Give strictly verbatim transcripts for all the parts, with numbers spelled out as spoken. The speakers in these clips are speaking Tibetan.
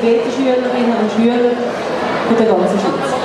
Geldschülerin und Schüler, bitte kommen Sie.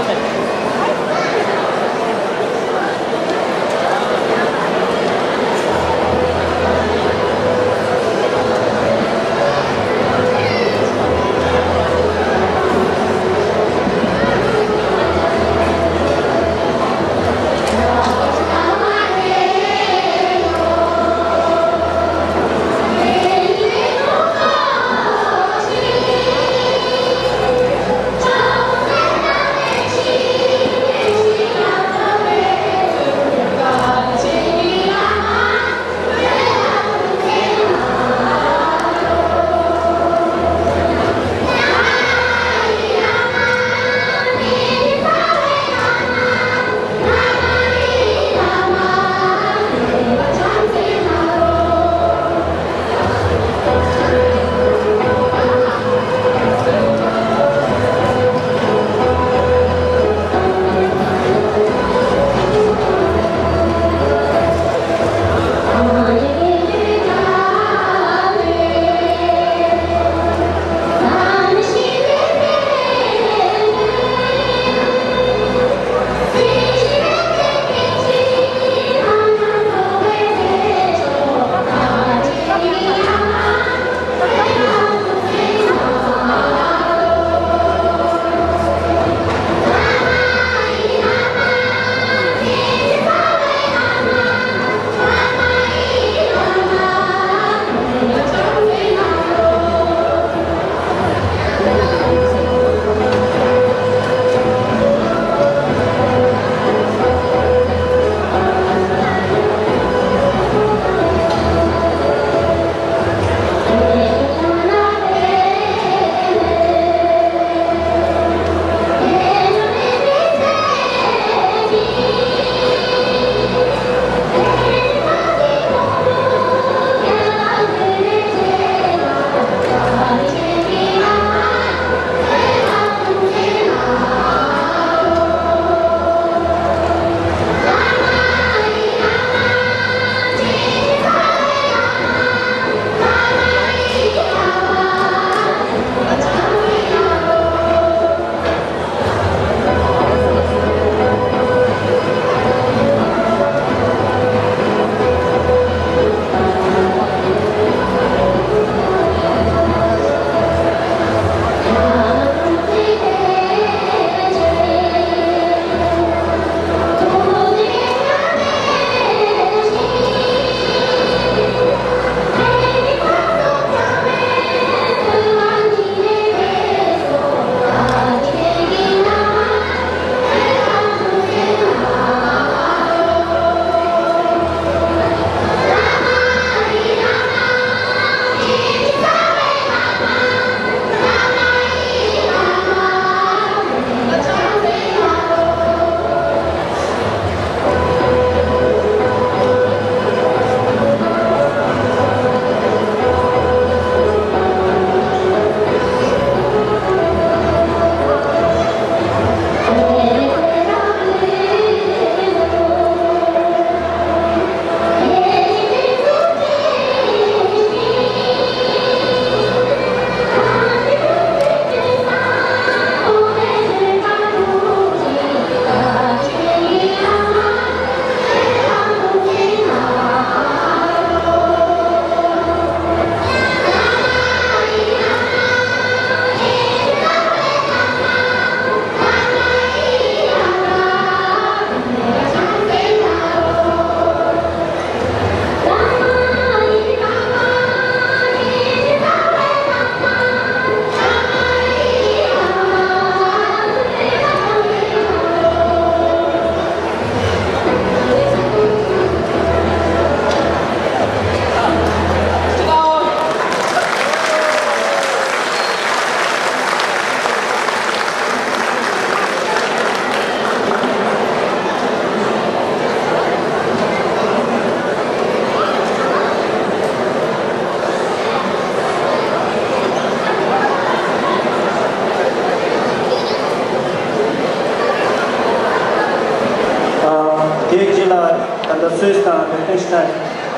དེའི་རྗེས་ལ་ད་ལྟ་སུད་སི་དང་ལིག་ཏེན་ཤི་ཊེན་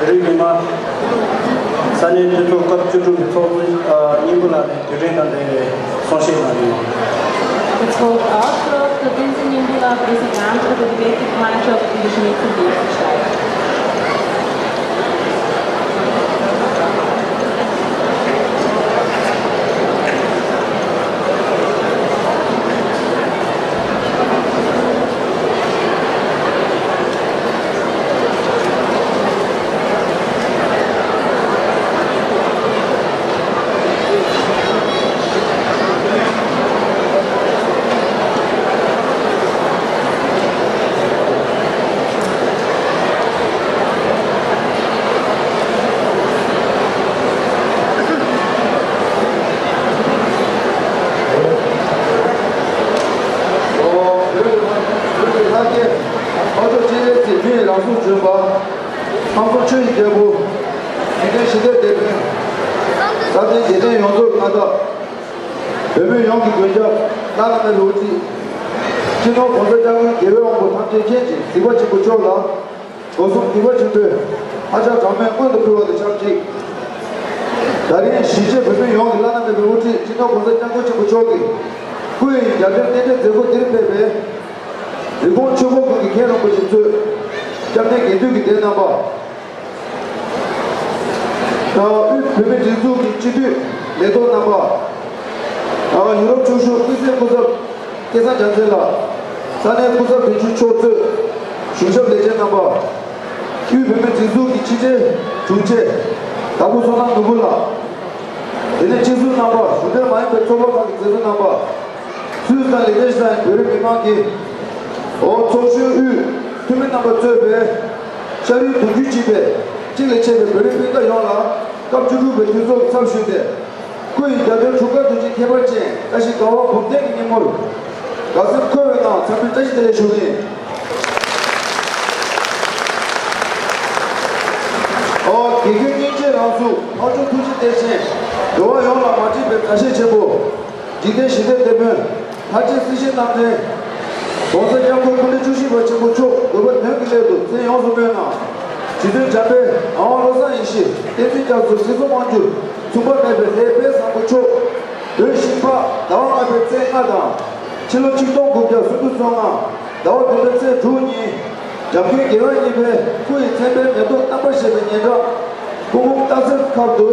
རིགས་མི་མང་ས་གནས་དུས་ཚོགས་སྐབས་བཅུ་དྲུག་གི་ཚོགས་གཙོ་སྙིང་པོ་ལགས་ནས་དུས་དྲན་དང་འབྲེལ་བའི་ གསུང་བཤད་གནང་རྒྱུ་ཡིན། It's called Outgrowth, the Tenzin Nyingma Basic Answer to the Debate Commander of English Media Society. ལྷ་རྒྱལ། ཕག་གྲུ་སྤྱན་རས་གཟིགས་མི་ཡི་རང་གཟུགས་བྱོན་པ། ཁམས་སྐོར་ཆོས་ཀྱི་རྒྱལ་པོ། འཇིག་རྟེན་ཞི་བདེའི་དེད་དཔོན། ས་སྟེང་འཇིག་རྟེན་ཡོངས་རྫོགས་མངའ་བདག་བོད་མི་ཡོངས་ཀྱི་མགོན་སྐྱབས་བླ་ན་མེད་པའི་དབུ་ཁྲིད། སྤྱི་ནོར་༸གོང་ས་༸སྐྱབས་མགོན་རྒྱལ་བའི་དབང་པོ་ཐམས་ཅད་མཁྱེན་ཅིང་གཟིགས་པ་ཆེན་པོ་མཆོག་ལ། སྒོ་གསུམ་གུས་པ་ཆེན་པོས་ཕྱག་གྲངས་མེད་སྔོན་དུ་ཕུལ་བ་དང་ཆབས་ཅིག་ད་རིང་གཞིས་བྱེས་བོད་མི་ཡོངས་ཀྱི་བླ་ན་མེད་པའི་དབུ་ཁྲིད་སྤྱི་ནོར་༸གོང་ས་༸སྐྱབས་མགོན་ཆེན་པོ་མཆོག་གི་སྐུ་ཡི་རྒྱབ་བརྟེན་རྟེན་འབྲེལ་མཛད་སྒོ་འདིར་ཕེབས་པའི་རི་ཀོན་ཆོས་འཁོར་དགོན་གྱི་མཁན་རིན་པོ་ཆེ་གཙོས་སྐྱབས་གནས་དགེ་འདུན་གྱི་སྡེ་རྣམ་པ། དབུས་བོད་མིའི་སྒྲིག་འཛུགས་ཀྱི་སྤྱི་འཐུས་ལས་ཐོག་རྣམ་པ། ཡུ་རོབ་ཕྱོགས་བཞུགས་དབུས་སའི་སྐུ་ཚབ་སྐལ་བཟང་རྒྱལ་མཚན་ལགས། ས་གནས་སྐུ་ཚབ་དོན་གཅོད་མཆོག་གཙོས་གཞུང་ཞབས་ལས་བྱེད་རྣམ་པ། དབུས་བོད་མིའི་སྒྲིག་འཛུགས་ཀྱི་ཕྱི་དྲིལ་དྲུང་ཆེ་དྭགས་པོ་བསོད་ནམས་ནོར་བུ་ལགས། དེ་ནས་སྤྱི་ཟུར་རྣམ་པ། གཞུང་འབྲེལ་མ་ཡིན་པའི་ཚོགས་པ་ཁག་གི་མཛད་གཙོ་རྣམ་པ། སུད་སི་དང་ལི་ཏེན་ཤི་ཏན་བོད་རིགས་མི་མང་གི་འོག་ཚོགས་གཞོན་དབུས་འཐུས་མི་རྣམ་པ་གཙོས་པའི་ཤ་རུས་གདུང་རྒྱུད་གཅིག་པའི་གཅིག་ལས་ཆད་པའི་བོད་རིགས་སྤུན་ཟླ་ཡོངས་ལ་སྐབས་བཅུ་དྲུག་པའི་འཐུས་ཚོགས་ཀྱི་ཚབ་ཞུས་ཏེ། སྐུ་ཡི་རྒྱབ་རྟེན་འཁྲུངས་སྐར་དུས་ཆེན་ཁྱད་པར་ཅན་བཀྲ་ཤིས་དགའ་བ་འབུམ་ལྡན་གྱི་ཉིན་མོར་དགའ་བསུ་འཁོལ་བའི་ངང་འཚམས་འདྲི་བཀྲ་ཤིས་བདེ་ལེགས་ཞུ་གི་ཡིན། ཨོ། དགེ་བསྐོས་སྙིང་རྗེའི་རང་གཟུགས། འཕགས་མཆོག་ཐུགས་རྗེ་བརྟན་ཅིང་། འགྲོ་བ་ཡོངས་ལ་མ་འདྲིས་པའི་དགའ་བཞེད་ཆེན་པོ། འཇིག་རྟེན་ཞི་བདེའི་དེད་དཔོན། ལྷ་རྗེ་སྲིད་ཞིའི་རྣམ་འདྲེན། ༸གོང་ས་༸སྐྱབས་མགོན་སྐུ་ཕྲེང་བཅུ་བཞི་པ་ཆེན་པོ་མཆོག་འོས་འབབ་དོན་གྱི་སླད་དུ་མཚན་ཡོངས་སུ་སྨོན་གནང་། རྗེ་བཙུན་འཇམ་དཔལ་ངག་དབང་བློ་བཟང་ཡེ་ཤེས་བསྟན་འཛིན་རྒྱ་མཚོ་སྲིད་གསུམ་དབང་སྒྱུར་མཚུངས་པ་མེད་པའི་ལྷའི་དཔལ་བཟང་པོ་མཆོག་བོད་ཤིང་ཕག་ཟླ་བ་ལྔ་པའི་ཚེས་ལྔ་དང་། ཕྱི་ལོ་ཆིག་སྟོང་དགུ་བརྒྱ་སུམ་ཅུ་སོ་ལྔ་ཟླ་བ་བདུན་པའི་ཚེས་དྲུག་ཉིན། འཇམ་མགོན་རྒྱལ་བ་གཉིས་པའི་སྐུ་ཡི་མཚན་དཔེའི་མེ་ཏོག་རྣམ་པར་བཞད་པའི་སྙན་གྲགས་སྐུ་ཕུང་སྟག་རྩེ་ཁབ་ཏུ་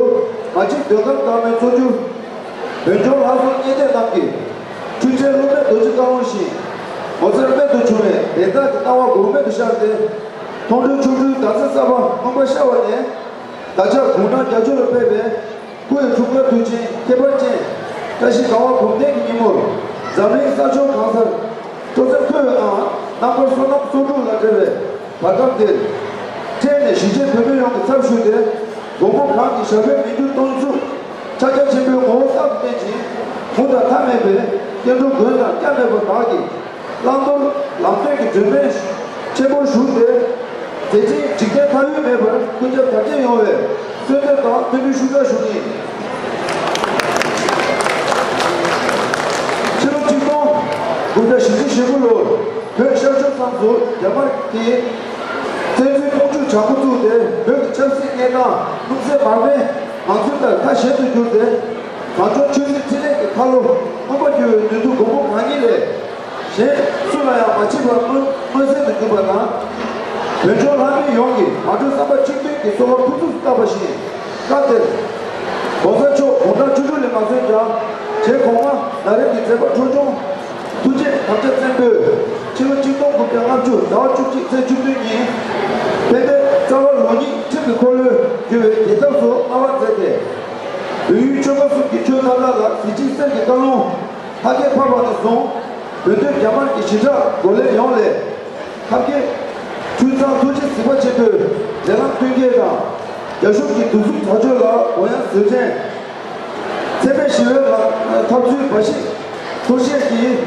མ་གཅིག་འདོད་ཁམས་དཀར་མོའི་གཙོ་གྱུར། བོད་ལྗོངས་ལྷ་སྲུང་གཉེར་གཏད་རྣམས་ཀྱི་འཕྲུལ་ཆས་སློབ་མའི་རྡོ་རྗེ་བཀའ་དབང་བཞིན་ངོ་མཚར་རྨད་དུ་བྱུང་བའི་དན་རྟགས་ཀྱི་སྣང་བ་འགུག་མེད་དུ་ཤར་ཏེ། མཐོང་གྲོལ་ཆོ་འཕྲུལ་ཟླ་མཛེས་གསར་པ་མངོན་པར་ཤར་བ་ནས། བདག་ཅག་དགུང་གྲངས་བརྒྱད་ཅུ་ལ་ཕེབས་པའི་སྐུ་ཡི་འཁྲུངས་སྐར་དུས་ཆེན་ཁྱད་པར་ཅན་བཀྲ་ཤིས་དགའ་བ་འབུམ་ལྡན་གྱི་ཉིན་མོར། འཛམ་གླིང་ས་ཕྱོགས་གང་སར་སྤྲོ་སེམས་འཁོལ་བའི་ངང་རྣམ་དཀར་བསོད་ནམས་སོ་དྲུག་ལ་འབྲེལ་བའི་བར་སྐབས་འདིར། འཕྲལ་ནས་གཞིས་བྱེས་བོད་མི་ཡོངས་ཀྱི་ཚབ་ཞུས་ཏེ། མགོན་པོ་གང་གི་ཞབས་པད་མི་འགྱུར་གཏོང་ཚུལ་ཕྱག་རྒྱ་ཆེན་པོའི་ངོ་བོ་རྟག་ཏུ་བསྟན་ཅིང་། མུ་དང་མཐའ་མེད་པའི་སྐྱེ་འགྲོ་མགོན་དང་སྐྱབས་མེད་པ་བདག་གིས། བླང་དོར་ལམ་སྟོན་གྱི་སྒྲོན་མེ་ཆེན་པོར་ཞུགས་ཏེ། མཛད་འཕྲིན་འཇིག་རྟེན་མཐའ་དབུས་མེད་པར་ཀུན་ཁྱབ་དར་རྒྱས་ཡོང་བའི་གསོལ་འདེབས་དང་སྨོན་འདུན་ཤུགས་དྲག་ཞུ་ནི། ཕྱི་ལོ་ཆིག་སྟོང་དགུ་བརྒྱ་བཞི་བཅུ་ཞེ་དགུ་ལོར་བོད་ཤར་ཕྱོགས་མཚམས་སུ་རྒྱ་དམར་གྱིས་བཙན་འཛུལ་དམག་འཁྲུག་བྱ་འགོ་བཙུགས་ཏེ། བོད་ཀྱི་ཆབ་སྲིད་གནས་སྟངས་གནམ་ས་མར་པའི་ངང་ཚུལ་ལྟར་ཁ་ཞན་དུ་གྱུར་ཏེ། གངས་ལྗོངས་ཆོས་སྲིད་འཕྲིན་ལས་ཀྱི་ཁ་ལོ་མངོན་པར་གྱུར་བའི་ནུས་མཐུ་མགོན་པོ་གང་ཉིད་ལས་གཞན་སུ་ལ་ཡང་མ་མཆིས་པར་མངོན་མངོན་གསལ་དུ་གྱུར་པ་དང་། བོད་ལྗོངས་ལྷ་མི་ཡོངས་ཀྱིས་མ་གྲོས་བསམ་པ་གཅིག་མཐུན་གྱི་གསོལ་བ་ཕུར་ཚུགས་སུ་བཏབ་པ་བཞིན། སྐབས་དེར་༸གོང་ས་མཆོག་དགུང་གྲངས་བཅུ་དྲུག་ལས་མ་སོན་ཀྱང་། རྗེ་གོང་མ་ན་རིམ་གྱི་མཛད་པ་འཕྲོ་སྐྱོང་ཐུགས་རྗེ་དམ་བཅའ་བཙན་པོས། ཕྱི་ལོ་ཆིག་སྟོང་དགུ་བརྒྱ་ལྔ་བཅུ་ཟླ་བ་བཅུ་གཅིག་ཚེས་བཅུ་བདུན་ཉིན། དཔལ་ལྡན་རྩ་བ་ལོ་རྙིང་ཁྲིམས་ཀྱི་འཁོར་ལོས་བསྒྱུར་བའི་རྒྱལ་ཐབས་སུ་མངའ་དབང་མཛད་དེ། བོད་ཡུལ་ཆོལ་ཁ་གསུམ་གྱི་ཆོས་མཐའ་དག་ལ་གཟི་བརྗིད་གསེར་གྱི་བཀའ་ལུང་ཕ་གིར་ཕབ་པ་ནས་བཟུང་། བོད་དོན་རྒྱ་དམར་གྱི་ཞི་དྲག་སྒོ་ལས་ཡོངས་ལས་ཐབས་མཁས་འཐུས་ཚང་ཐུགས་རྗེ་གཟིགས་པ་ཆེན་པོས་མཛད་རྣམ་ཀུན་མཁྱེན་དང་། རྒྱ་གཞུང་གི་གདུག་རྩུབ་བྱ་སྤྱོད་ལ་གུ་ཡངས་བཟོད་བསྲན། འཚེ་མེད་ཞི་བའི་ལམ་འཐབ་ཚུལ་འབའ་ཞིག་ཐུགས་ཞེན་གྱིས།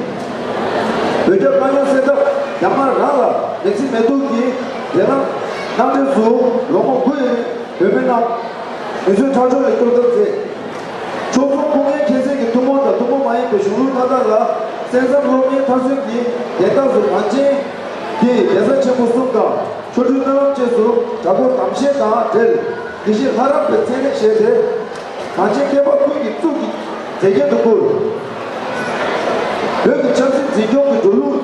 བོད་རྒྱ་དཀའ་རྙོག་སེལ་ཐབས་རྒྱ་དམར་རང་ལ་མི་ཚེ་མེ་ཏོག་གི་མཛད་རྣམ་གནང་འབྲས་སུ། ལོ་ངོ་དགུ་ཡི་བོད་མི་རྣམས་མི་གསོད་ཁྲག་སྦྱོར་ལས་སྐྱོབ་ཐབས་མཛད། ཕྱོགས་མཚུངས་སྐུ་ངལ་ཁྱད་བསད་ཀྱི་ཐུན་མོང་དང་ཐུན་མོང་མ་ཡིན་པའི་གཞུང་ལུགས་མཐའ་དག་ལ་གསན་བསམ་སློབ་གཉེར་མཐར་སོན་གྱིས། དེ་དག་སུ་གངས་ཅན་གྱི་རྒྱལ་ས་ཆེན་པོ་གསུམ་དང་ཆོ་འཕྲུལ་སྨོན་ལམ་བཅས་སུ་གྲྭ་སྐོར་དམ་ཞལ་དང་འབྲེལ་དགེ་བཤེས་ལྷ་རམས་པའི་མཚན་གནས་བཞེས་ཏེ། གངས་ཅན་མཁས་པ་ཀུན་གྱི་གཙུག་གི་མཛེས་རྒྱན་དུ་བཀུར། བོད་ཀྱི་ཆབ་སྲིད་འཛིན་སྐྱོང་གི་འགྲོ་ལུགས།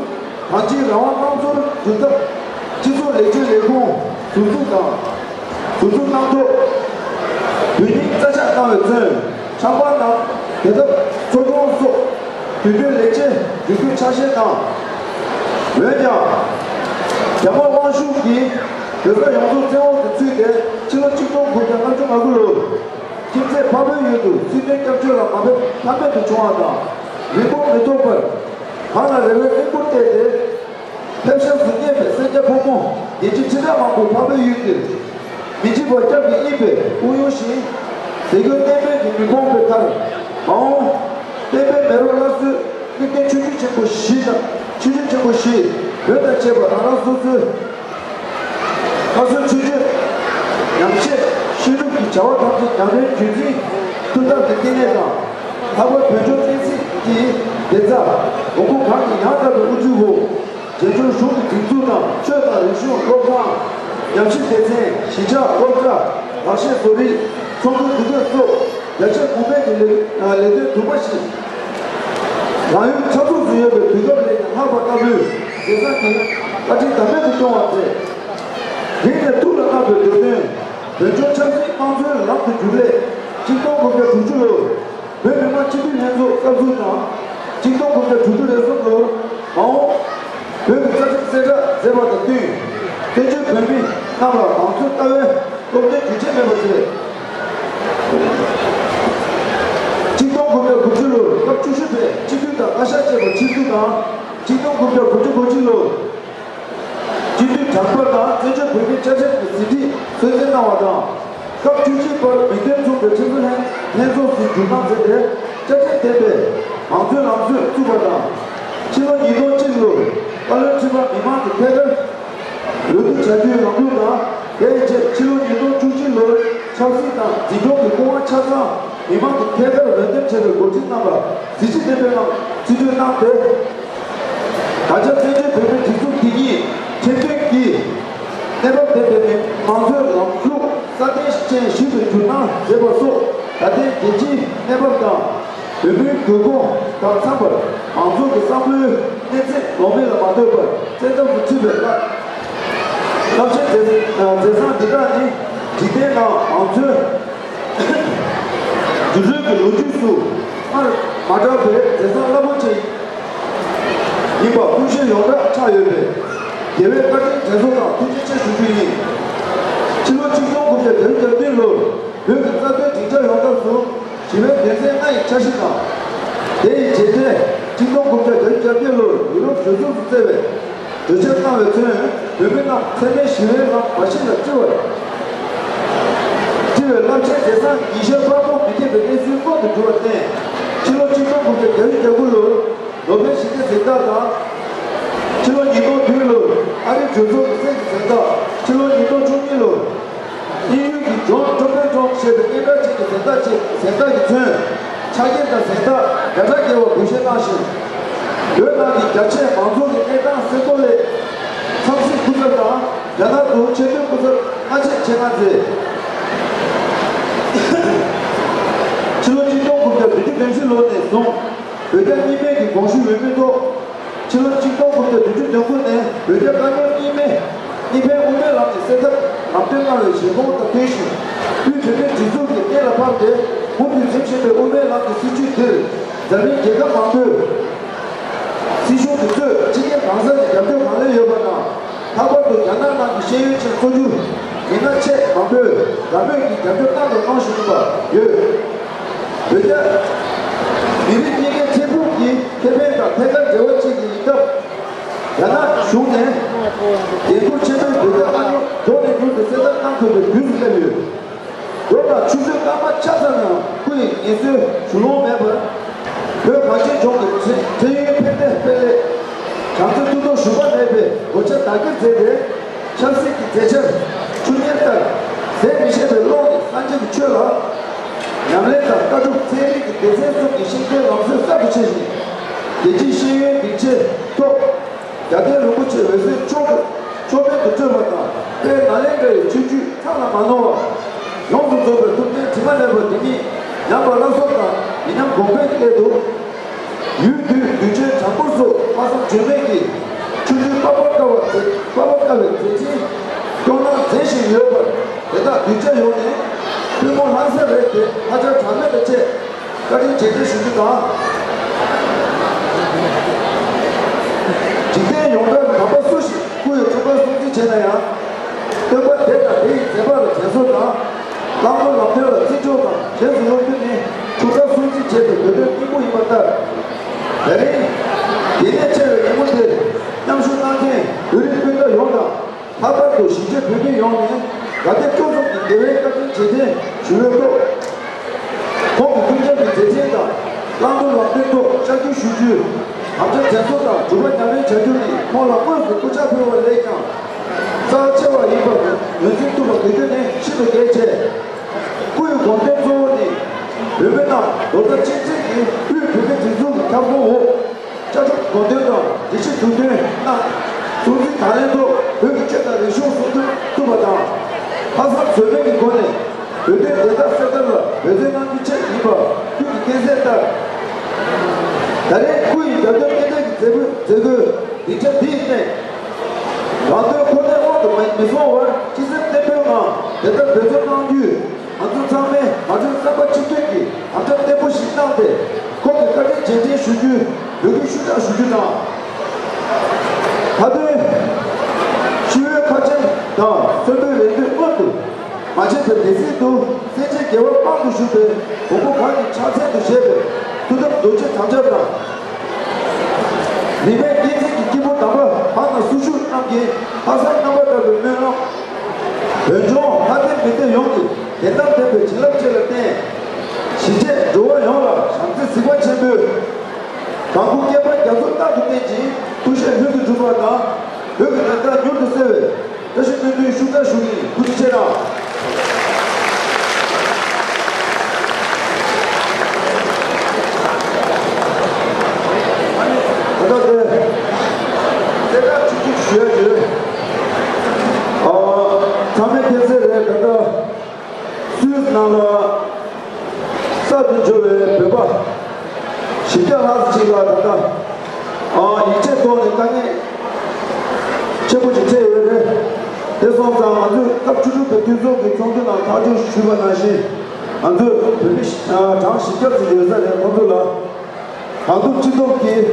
གང་ཅིའི་རང་དབང་དམངས་གཙོར་འགྱུར་ཐབས། སྤྱི་ཚོགས་ལེགས་བཅོས་ལས་ཁུངས་ཟུར་འཛུགས་དང་། ཟུར་འཛུགས་གནང་ཐོག་དོན་སྙིང་རྩ་ཆག་གནང་བའི་ཚུན། ཕྱག་དཔར་གནང་། དེ་ཐབས་འཚོ་སྐྱོང་སོགས་དུས་དོན་ལེགས་ཆའི་འབྲུ་འདོད་ཆ་ཤས་དང་། འོན་ཀྱང་། རྒྱ་དམར་དབང་ཤུགས་ཀྱིས་བོད་ས་ཡོངས་རྫོགས་བཙན་འོག་ཏུ་ཚུད་དེ། ཕྱི་ལོ་ཆིག་སྟོང་དགུ་བརྒྱ་ལྔ་བཅུ་ང་དགུ་ལོར་ཁྱིམ་མཚེས་འཕགས་བོད་ཡུལ་དུ་སྲིད་དོན་སྐྱབས་བཅོལ་ལ་མ་ཕེབས་ཕ་མེས་དུ་བྱུང་བ་དང་། རིན་གོང་མི་ཐོབ་པར་གང་ལ་རེ་བའི་དབྱིན་སྐུར་བལྟས་ཏེ། ཕེབས་ཞབས་སུ་བསྙེན་པའི་སེར་སྐྱ་ཕོ་མོ་བརྒྱད་ཅུ་ཁྲི་ཕྲག་མང་པོ་འཕགས་བོད་ཡུལ་དུ་མི་འཇིགས་པ་སྐྱབས་ཀྱིས་དབྱིངས་པའི་དབུགས་དབྱུང་ཞིང་། ཟས་གོས་གཏན་ཕན་གྱི་མི་ཕོངས་པའི་མཐར། མ་འོངས་བསྟན་པའི་མེ་རོ་སླར་གསོའི་དམིགས་རྟེན་ཆོས་བརྒྱུད་ཆེན་པོ་བཞི་དང་། ཆོས་བརྒྱུད་ཆེན་པོ་བཞི་བོད་དང་བཅས་པ་རང་རང་སོ་སོའི་ཁ་སོའི་ཆོས་བརྒྱུད་ཉམས་བཞེས་བཤད་སྒྲུབ་ཀྱི་བྱ་བ་ཐམས་ཅད་ཉམས་རེའི་རྒྱུན་འཛིན་མཐུན་ཐབས་ཀྱི་བསྟི་གནས་དང་། ལྷག་པར་བོད་ལྗོངས་བསྟན་སྲིད་ཀྱི་བདེ་རྩ་དགོས་མཁོ་གང་གི་ཡང་དག་པའི་དབུ་ཁྲིད་འོག་རྒྱལ་ལྗོངས་གཞུང་གི་སྒྲིག་འཛུགས་དང་། ཆོས་དང་རིག་གཞུང་སློབ་ཁང་། ཉམས་ཞིབ་སྡེ་ཚན། གཞིས་ཆགས་སློབ་གྲྭ། ལག་ཤེས་བཟོ་རིག་ཚོང་དོན་འདུ་འགོད་སོགས་རྒྱ་ཆེ་གོང་འཕེལ་གྱི་ལས་ལས་དོན་དུ་མ་ཞིག་རང་ཡུལ་ཆ་ཚང་དུ་ཡོད་པའི་དུས་སྐབས་ལས་ཀྱང་ལྷག་པ་ལྟ་བུའི་མཛད་བཟང་གི་བཀའ་དྲིན་ཟླ་མེད་དུ་སྐྱོང་བ་མཛད། རིང་ནས་ཐུགས་ལ་བརྣག་པའི་འདོད་དོན། བོད་ལྗོངས་ཆབ་སྲིད་དམངས་གཙོའི་ལམ་དུ་བསྒྱུར་སླད་ཆིག་སྟོང་དགུ་བརྒྱ་དྲུག་ཅུ་ལོར་བོད་མི་མང་སྤྱི་འཐུས་ལྷན་ཚོགས་གསར་འཛུགས་དང་། ཆིག་སྟོང་དགུ་བརྒྱ་དྲུག་ཅུ་རེ་གསུམ་ལོར་མ་འོངས་བོད་ཀྱི་རྩ་ཁྲིམས་གསལ་བསྒྲགས་མཛད་པ་དང་བསྟུན། བཙན་བྱོལ་བོད་མི་རྣམས་ལ་མང་གཙོའི་ལྟ་བའི་སློབ་སྟོན་རྒྱུན་ཆད་མེད་པར་མཛད། ཆིག་སྟོང་དགུ་བརྒྱ་དགུ་བཅུ་ལོར་སྐབས་བཅུ་བཞི་པའི་སྤྱི་འཐུས་དང་བཀའ་ཤག་བཅས་པ་ཆིག་སྒྲིལ་དང་། ཆིག་སྟོང་དགུ་བརྒྱ་དགུ་བཅུ་གོ་གཅིག་ལོར་སྤྱི་འཐུས་དྲག་པོ་དང་བཙན་བྱོལ་བོད་མིའི་བཅའ་ཁྲིམས་ཀྱི་ཟིན་བྲིས་གསོལ་སྩལ་གནང་བ་དང་། སྐབས་བཅུ་གཅིག་པར་མི་དོན་མཚུངས་པའི་ཁྲིམས་བཟོ་ལྷན་ལྷན་ཚོགས་སུ་བསྒྱུར་གནང་མཛད་དེ། བཅའ་ཁྲིམས་ལྡན་པའི་མང་གཙོའི་ལམ་སྲོལ་བཙུགས་པ་དང་། ཕྱི་ལོ་ཉིས་སྟོང་གཅིག་ལོར་བཀའ་བློན་ཁྲི་པ་མི་མང་གི་ཐད་ཀར་འོས་བསྡུ་བྱ་རྒྱུའི་ལམ་ལུགས་དང་། དེའི་རྗེས་ཕྱི་ལོ་ཉིས་སྟོང་བཅུ་གཅིག་ལོར་ཆབ་སྲིད་དང་འཛིན་སྐྱོང་གི་སྐུ་དབང་ཆ་ཚང་མི་མང་གི་ཐད་ཀར་འོས་འདེམས་བྱས་པའི་འགོ་ཁྲིད་རྣམ་པ་གཟི་བརྗིད་ལྡན་པའི་ངང་རྩིས་སྤྲོད་གནང་སྟེ། ད་ཆ་བཙན་བྱོལ་བོད་མིའི་སྒྲིག་འཛུགས་འདི་ཉིད་ཁྲིམས་མཐུན་གྱི་གནས་བབ་ལྡན་པའི་མང་གཙོའི་ལམ་ལུགས་སྲ་བརྟན་ཅན་ཞིག་ཏུ་འགྱུར་སྣང་མཛད་པ་སོགས། ད་ལྟའི་རྒྱལ་སྤྱིའི་གནས་བབ་དང་བོད་མིའི་དགོས་མཁོ་དང་འཚམས་པར་མང་ཚོགས་ཀྱི་བསམ་བློའི་གནས་ཚད་ལོང་མེད་ལ་མ་ལྟོས་པར་བཙན་ཐབས་སུ་ཁྲིད་པའི་རླབས་རླབས་ཆེན་མཛད་མཛད་བཟང་འདི་དག་ནི་འཇིག་རྟེན་ནང་མང་གཙོའི་འགྱུར་འགྲོས་ཀྱི་ལོ་རྒྱུས་སུ་སྔར་མ་གྲགས་པའི་མཛད་བཟང་རླབས་པོ་ཆེ་ཡིན་པ་ཀུན་ཤེས་ཡོངས་གྲགས་ཆགས་ཡོད་པས། རྒྱལ་བའི་བཀའ་དྲིན་དྲན་གསོ་དང་ཐུགས་རྗེ་ཆེ་ཞུ་རྒྱུ་ཡིན། ཕྱི་ལོ་ཆིག་སྟོང་དགུ་བརྒྱ་བརྒྱད་ཅུ་གྱ་བདུན་ལོར་བོད་ཀྱི་རྩ་དོན་སྒྲིག་ཆ་ཡོངས་ཁྱབ་སུ་ཞི་བའི་དོན་ཚན་ལྔ་ཡི་འཆར་གཞི་དང་། དེ་ཡི་རྗེས་འབྲས་ཆིག་སྟོང་དགུ་བརྒྱ་བརྒྱད་ཅུ་གྱ་བརྒྱད་ལོར་ཡུ་རོབ་གྲོས་ཚོགས་སུ་བསྩལ་བའི་གྲོས་འཆར་གནང་བའི་ཚུན། བོད་མི་རྣམས་འཚེ་མེད་ཞི་བའི་ལམ་མ་ཤེས་ལ་བཀྲི་བར་བཀྲི་བའི་རླབས་ཆེན་མཛད་བཟང་ཉིན་ཞག་བར་དུ་མི་ཐེག་པའི་གནས་ཚུལ་མངོན་དུ་གྱུར་བར་བརྟེན། ཕྱི་ལོ་ཆིག་སྟོང་དགུ་བརྒྱ་བརྒྱད་ཅུ་གྱ་དགུ་ལོར་ནོ་བེལ་ཞི་བདེའི་གཟེངས་རྟགས་དང་། ཕྱི་ལོ་ཉིས་སྟོང་བདུན་ལོར་ཨ་རིའི་གྲོས་ཚོགས་ཀྱི་གསེར་གྱི་གཟེངས་རྟགས། ཕྱི་ལོ་ཉིས་སྟོང་བཅུ་གཉིས་ལོར་དབྱིན་ཡུལ་གྱི་ཇོན་ཊོམ་པན་ཊོམ་ཞེས་པའི་སྙན་གྲགས་ཅན་གྱི་གཟེངས་རྟགས་ཆེ་གཟེངས་རྟགས་ཀྱི་ཚུན། ཕྱག་འཁྱེར་དང་གཟེངས་རྟགས་བརྒྱ་ཕྲག་བརྒལ་བ་འབུལ་བཞེས་གནང་ཞིང་། བོད་ནང་གི་རྒྱ་ཆེའི་མང་ཚོགས་ཀྱི་གནས་སྟངས་གསལ་རྟོགས་སླད། ཚབ་སྲིད་སྐུ་ཚབ་དང་རྒྱ་ནག་ཏུ་ཆེད་དོན་སྐུ་ཚབ་སྔ་རྗེས་ཆེད་མངགས་མཛད། ཕྱི་ལོ་ཆིག་སྟོང་དགུ་བརྒྱ་བདུན་ཅུ་དོན་བཞི་ལོ་ནས་བཟུང་བོད་རྒྱ་གཉིས་སྨན་གྱི་དགོངས་ཞུ་འོས་མིའི་ཐོག་ཕྱི་ལོ་ཆིག་སྟོང་དགུ་བརྒྱ་བདུན་ཅུ་དོན་དགུ་ནས་བོད་རྒྱ་དཀའ་རྙོག་གཉིས་སྨན་གཉིས་ཕན་དབུ་མའི་ལམ་ནས་སེལ་ཐབས་ལམ་སྟོན་གནང་བའི་བཞེད་དགོངས་དང་བསྟུན་ཞིང་། དབུས་བོད་མིའི་སྒྲིག་འཛུགས་ཀྱི་སྣེ་ལ་ཕབ་སྟེ་མུ་མཐུད་འཛིན་བཞིན་པའི་དབུ་མའི་ལམ་གྱི་སྲིད་བྱུས་འདིར་འཛམ་གླིང་རྒྱལ་ཁབ་མང་པོས་སྲིད་གཞུང་གིས་གཙོས་སྤྱི་སྒེར་གང་ས་ནས་རྒྱབ་སྐྱོར་གང་ལེགས་ཡོད་པ་དང་། ལྷག་པར་དུ་རྒྱ་ནག་ནང་གི་ཤེས་ཡོན་ཅན་གཙོ་གྱུར་མི་སྣ་ཆེས་མང་པོས་དགའ་མོས་ཀྱིས་རྒྱབ་སྐྱོར་གནང་དང་གནང་བཞིན་པ་ཡོད། བོད་རྒྱ་མི་རིགས་གཉིས་ཀའི་འཕྲལ་ཕུགས་ཀྱི་ཁེ་ཕན་དང་ཐད་ཀར་འབྲེལ་བ་བཅས་ཀྱི་ཡིན་སྟབས། རྒྱ་ནག་གཞུང་ནས་འགན་འཁུར་ཆེན་པོས་བོད་རྒྱ་དཀའ་རྙོག་མགྱོགས་ནས་མྱུར་དུ་སེལ་ཐབས་གནང་དགོས་པའི་དུས་སུ་སླེབས་ཡོད། མདོར་ན་ཆུ་ཚོད་སྐར་མ་ཆ་ཙམ་ཡང་སྐུ་ཡི་ངལ་གསོའི་གཞུང་ལུང་མེད་པར། བོད་གངས་ཅན་ལྗོངས་ཀྱི་འཕྲལ་ཡུན་ཕན་བདེ་སྤེལ་སླད། བྱམས་བརྩེ་མཐུ་སྟོབས་ཞུམ་པ་མེད་པའི་གོ་ཆ་བདག་གིར་མཛད་དེ། ཆབ་སྲིད་ཀྱི་མཛད་འཆར་ཆུ་གཉེར་ལྟར་ཟད་མི་ཤེས་པའི་ཀློང་ནས་སངས་རྒྱས་ཀྱི་ཆོས་ལ་ཉམས་ལེན་དང་ལྟ་གྲུབ་ཚན་རིག་གི་སྡེ་ཚན་གསུམ་གྱི་ཤེས་བྱའི་ལམ་སྲོལ་གསར་དུ་ཕྱེ་ཞིང་། རྒྱལ་སྤྱིའི་ཤེས་ཡོན་སྡིངས་ཆའི་ཐོག་རྒྱལ་བསྟན་རིན་པོ་ཆེ་འོད་གསལ་མཆོག་མཆོག་དཔལ་དུ་སྤྲོས་པ་དང་། དཔལ་ནཱ་ལེནྡྲ་ཡི་ཆོས་བརྒྱུད་ཚང་ལ་མ་ནོར་བ། ཡོངས་སུ་རྫོགས་པའི་ཐུགས་རྟེན་དྲི་མ་མེད་པ་འདི་ཉིད་ཉམས་པ་སླར་གསོ་དང་ཡིད་ཉམས་གོང་འཕེལ་གྱི་སླད་དུ། ཡུལ་དུས་གདུལ་བྱའི་བྱང་ ལྷག་བསམ་ལྗོན་པའི་གི་ཆུ་ཚོད་པགས་པ་བཀབ་པ་མཛད། པགས་པ་བཀབ་པའི་མཛད་རྗེས་སྐྱོང་གནང་མཛད་བཞིན་ཡོད་པར། དེ་དག་གདུལ་བྱ་ཡོངས་ནས་ཐུན་མོང་ལྷ་ས་རེད་དེ་ཧ་ཅང་གྲངས་མེད་ལ་བཅས་བཀའ་དྲིན་རྗེས་དྲན་ཞུ་རྒྱུ་དང་། འཇིག་རྟེན་ཡོངས་གྲགས་ཀྱི་དམ་པ་སུ་ཞིག་སྐུ་ཡི་འཁྲུངས་སྐར་སྲུང་བརྩི་བྱས་ན་ཡང་། སྟོན་པ་དེ་དང་དེ་ཡི་མཛད་པ་ལ་དྲན་གསོ་དང་། བླང་དོར་ལམ་སྟོན་ལ་བརྩི་འཇོག་དང་རྗེས་སུ་སློབ་རྒྱུ་ནི་འཁྲུངས་སྐར་སྲུང་བརྩི་བྱེད་པའི་འདོད་དོན་སྙིང་པོ་ཡིན་པ་ལྟར། ད་རིང་དགེ་བདེ་ཆེ་བའི་ཉིན་མོ་དེར་མཉམ་ཞུགས་གནང་མཁན་བོད་རིགས་སྤུན་ཟླ་ཡོངས་དང་། ལྷག་པར་དུ་གཞིས་བྱེས་བོད་མི་ཡོངས་ནས་དགའ་དད་སྤྲོ་གསུམ་གྱིས་རྒྱལ་བའི་བཀའ་དྲིན་རྗེས་དྲན་ཞུ་བའི་ཐོག་ཁོང་གི་སྐུ་ཁམས་ཀྱི་མཛད་འཕྲིན་དང་བླང་དོར་ལམ་སྟོན་ཐོག་ལྕག་སྒྱུར་ཞུ་རྒྱུའི་དམ་བཅའ་དྲན་གསོ་དང་གྲུབ་པ་ཉམས་ལེན་བྱ་རྒྱུ་ནི་ཁོང་ལ་དངོས་སུ་སྐུ་ཕྱག་ཕུལ་བ་ལས་ཀྱང་རྩ་ཆེ་བ་ཡིན་པར་ངོས་འཛིན་ཐུབ་པ་དགོས་རྒྱུ་ནི་ཤིན་ཏུ་གལ་ཆེ། སྐུ་ཡི་དགོངས་དོན་གཙོ་བོ་ནི་བོད་མི་རྣམས་ལོ་ཙཱ་གཅེས་འཛིན་གྱིས་དབུས་བོད་མིའི་སྒྲིག་འཛུགས་ཀྱི་ཁྱབ་ཁོངས་འོག་ཅ་ཆོག་དགོངས་དོན་དང་འགྲེལ་བཤད་མཛུབ་སྟོན་གནང་། གསུང་ཚིག་དང་ལེན་ཐོག་བོད་ཀྱི་ཆོས་དང་རིག་གཞུང་སྲུང་སྐྱོབ་ཐུབ་པ་དང་། ལྷག་བསམ་ཟོལ་མེད་ཀྱི་སྒོ་ནས་བོད་དོན་བདེན་མཐའ་གསལ་ཐབས་ལ་འབད་བརྩོན་གནང་རྒྱུ་བཅས་ཡིན་པ་ཁུལ་གྱིས་མཁྱེན་གསལ་ལྟར། ད་རེས་སྐུ་ཡི་རྒྱབ་སྐྱོར་སྐད་འབོད་ཀྱི་མཛད་སྒོའི་མཛད་སྒོའི་སྡིངས་ཆ་འདིའི་སྟེང་། རང་དོན་ཁོ་ནའི་དབང་དུ་མི་སོང་བར་ཅི་སེམས་བརྟན་པོའི་ངང་དེ་ལྟར་འབད་བརྩོན་གནང་རྒྱུས། ང་ཚོ་ཚང་མས་མ་གྲོས་བསམ་པ་གཅིག་མཐུན་གྱིས་དམ་བཅའ་བརྟན་པོ་ཞིག་གནང་སྟེ། ཁོང་གི་བཀའ་དྲིན་རྗེས་དྲན་ཞུ་རྒྱུའི་འབོད་སྐུལ་ཤུགས་དྲག་ཞུ་རྒྱུ་དང་། མཐའ་དོན་ཞི་བའི་མཁའ་སྤྱན་དང་གསོན་པོའི་རེ་འདུན་མངོན་དུ་མ་བྱས་པའི་སྡེ་སྲིད་དུ་སེམས་ཅན་དགེ་བ་དཔང་དུ་བཞུགས་པའི་མགོན་པོ་གང་གི་ཕྱག་མཚན་དུ་བཞེས་པའི་ཐུགས་དམ་རྡོ་རྗེ་དམ་བཅའ་དང་། རིས་མེད་བསྟན་འཛིན་གྱི་སྐྱེས་བུ་དམ་པ་བར་སྣང་སུ་བཞུགས་རྣམས་ཀྱི་ལྷག་བསམ་རྣམ་པར་དག་པའི་སྨོན་ལམ། བོད་ལྗོངས་ལྷ་སྡེ་མི་སྡེ་ཡོངས་ཀྱི་བདེན་གཏམ་ལྡན་པའི་བྱིན་རླབས་བཅས་ལ་བརྟེན། གཞིས་བྱེས་འགྲོ་བ་ཡོངས་ལ་བྱམས་བརྩེ་གཟིགས་པ་ཆེན་པོས་གང་སྐུ་སྐལ་པ་རྒྱ་མཚོ་རྟག་ཏུ་བརྟན་ཅིང་ཐུགས་བཞེད་ལྷུན་གྱིས་འགྲུབ་པ་དང་། བོད་ཀྱི་བདེན་མཐའ་མྱུར་དུ་གསལ་བའི་བཀྲ་ཤིས་སྨོན་འདུན་ཤུགས་དྲག་ཞུ་གི་ཡིན། ཐུགས་རྗེ་ཆེ་གནང་། ད་ལྟ་དེ་གསལ་བསྒྲགས་ཆུང་ཆུང་ཞུ་ཡ་ཡོད། ཨ། ཚང་མས་མཁྱེན་གསལ་རེད། ད་ལྟ་སུད་སི་ནང་ལ་གསར་དུ་འབྱོར་བའི་བོད་པ་བཞི་བརྒྱ་ལྷག་ཅིག་ལ་ད་ལྟ་ཨ་ཡིག་ཆའི་ཐོག་ནས་དཀའ་ངལ་ཆེན་པོ་ཅིག་འཕྲད་ཡོད་རེད། དེ་སོང་ཙང་ང་ཚོས་སྐབས་བཅུ་དྲུག་པའི་དུས་ཚོགས་ཀྱི་ཚོགས་འདུ་ནང་ཐག་གཅོད་ཞུས་པ་ནང་བཞིན། ང་ཚོས་བོད་མི་གྲངས་བཞི་བརྒྱ་ཙམ་ཡོད་ས་རེད། ཁོང་ཚོ་ལ་གང་ཐུབ་ཅི་ཐུབ་ཀྱིས།